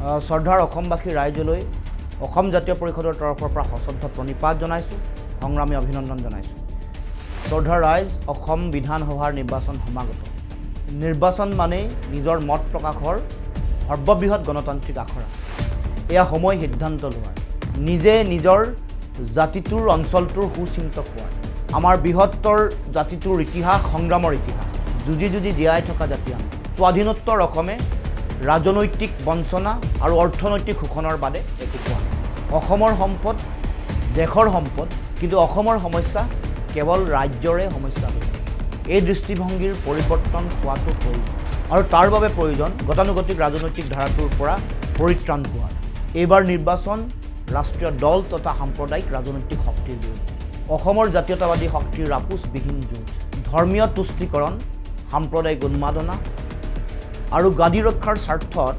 শ্ৰদ্ধাৰ অসমবাসী ৰাইজলৈ অসম জাতীয় পৰিষদৰ তৰফৰ পৰা সশ্ৰদ্ধ প্ৰণিপাত জনাইছোঁ, সংগ্ৰামী অভিনন্দন জনাইছোঁ। শ্ৰদ্ধাৰ ৰাইজ, অসম বিধানসভাৰ নিৰ্বাচন সমাগত। নিৰ্বাচন মানেই নিজৰ মত প্ৰকাশৰ সৰ্ববৃহৎ গণতান্ত্ৰিক আখৰা। এয়া সময় সিদ্ধান্ত লোৱাৰ, নিজে নিজৰ জাতিটোৰ, অঞ্চলটোৰ সুচিন্তক হোৱাৰ। আমাৰ বৃহত্তৰ জাতিটোৰ ইতিহাস সংগ্ৰামৰ ইতিহাস। যুঁজি যুঁজি জীয়াই থকা জাতি আমি। স্বাধীনোত্তৰ অসমে ৰাজনৈতিক বঞ্চনা আৰু অৰ্থনৈতিক শোষণৰ বাদে একো পোৱা নাই। অসমৰ সম্পদ দেশৰ সম্পদ, কিন্তু অসমৰ সমস্যা কেৱল ৰাজ্যৰে সমস্যা হৈ থাকে। এই দৃষ্টিভংগীৰ পৰিৱৰ্তন হোৱাটো প্ৰয়োজন আৰু তাৰ বাবে প্ৰয়োজন গতানুগতিক ৰাজনৈতিক ধাৰাটোৰ পৰা পৰিত্ৰাণ পোৱাৰ। এইবাৰ নিৰ্বাচন ৰাষ্ট্ৰীয় দল তথা সাম্প্ৰদায়িক ৰাজনৈতিক শক্তিৰ বিৰুদ্ধে অসমৰ জাতীয়তাবাদী শক্তিৰ আপোচবিহীন যুঁজ। ধৰ্মীয় তুষ্টিকৰণ, সাম্প্ৰদায়িক উন্মাদনা আৰু গাদী ৰক্ষাৰ স্বাৰ্থত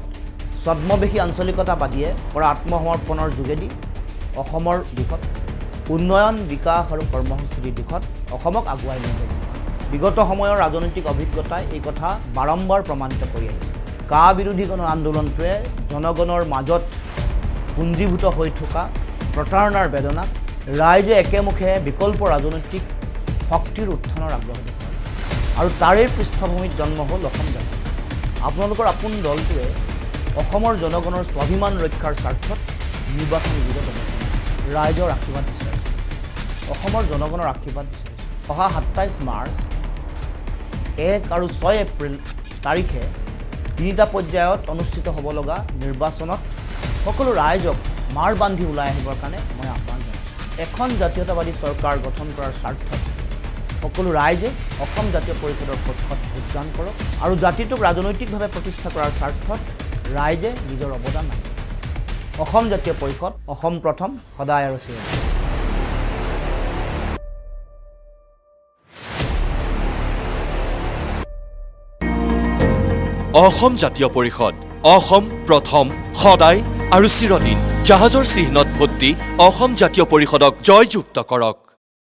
ছদ্মবেশী আঞ্চলিকতাবাদীয়ে কৰা আত্মসমৰ্পণৰ যোগেদি অসমৰ দিশত উন্নয়ন, বিকাশ আৰু কৰ্মসংস্কৃতিৰ দিশত অসমক আগুৱাই লৈ যাব। বিগত সময়ৰ ৰাজনৈতিক অভিজ্ঞতাই এই কথা বাৰম্বাৰ প্ৰমাণিত কৰি আহিছে। কা বিৰোধী গণ আন্দোলনটোৱে জনগণৰ মাজত পুঞ্জীভূত হৈ থকা প্ৰতাৰণাৰ বেদনাক ৰাইজে একেমুখে বিকল্প ৰাজনৈতিক শক্তিৰ উত্থানৰ আগ্ৰহ দেখুৱালে আৰু তাৰে পৃষ্ঠভূমিত জন্ম হ'ল অসম জাতীয়। আপোনালোকৰ আপোন দলটোৱে অসমৰ জনগণৰ স্বাভিমান ৰক্ষাৰ স্বাৰ্থত নিৰ্বাচনী যুঁজত অৱতীৰ্ণ হৈছে। ৰাইজৰ আশীৰ্বাদ বিচাৰিছোঁ, অসমৰ জনগণৰ আশীৰ্বাদ বিচাৰিছোঁ। অহা 27 মাৰ্চ, 1 আৰু 6 এপ্ৰিল তাৰিখে তিনিটা পৰ্যায়ত অনুষ্ঠিত হ'ব লগা নিৰ্বাচনত সকলো ৰাইজক মাৰ বান্ধি ওলাই আহিবৰ কাৰণে মই আহ্বান জনাইছোঁ। এখন জাতীয়তাবাদী চৰকাৰ গঠন কৰাৰ স্বাৰ্থত সকলো ৰাইজে অসম জাতীয় পৰিষদৰ পক্ষত ভোটদান কৰক আৰু জাতিটোক ৰাজনৈতিকভাৱে প্ৰতিষ্ঠা কৰাৰ স্বাৰ্থত ৰাইজে নিজৰ অৱদান আগবঢ়াওক। অসম জাতীয় পৰিষদ, অসম প্ৰথম, সদায় আৰু চিৰদিন। অসম জাতীয় পৰিষদ, অসম প্ৰথম, সদায় আৰু চিৰদিন। জাহাজৰ চিহ্নত ভোট দি অসম জাতীয় পৰিষদক জয়যুক্ত কৰক।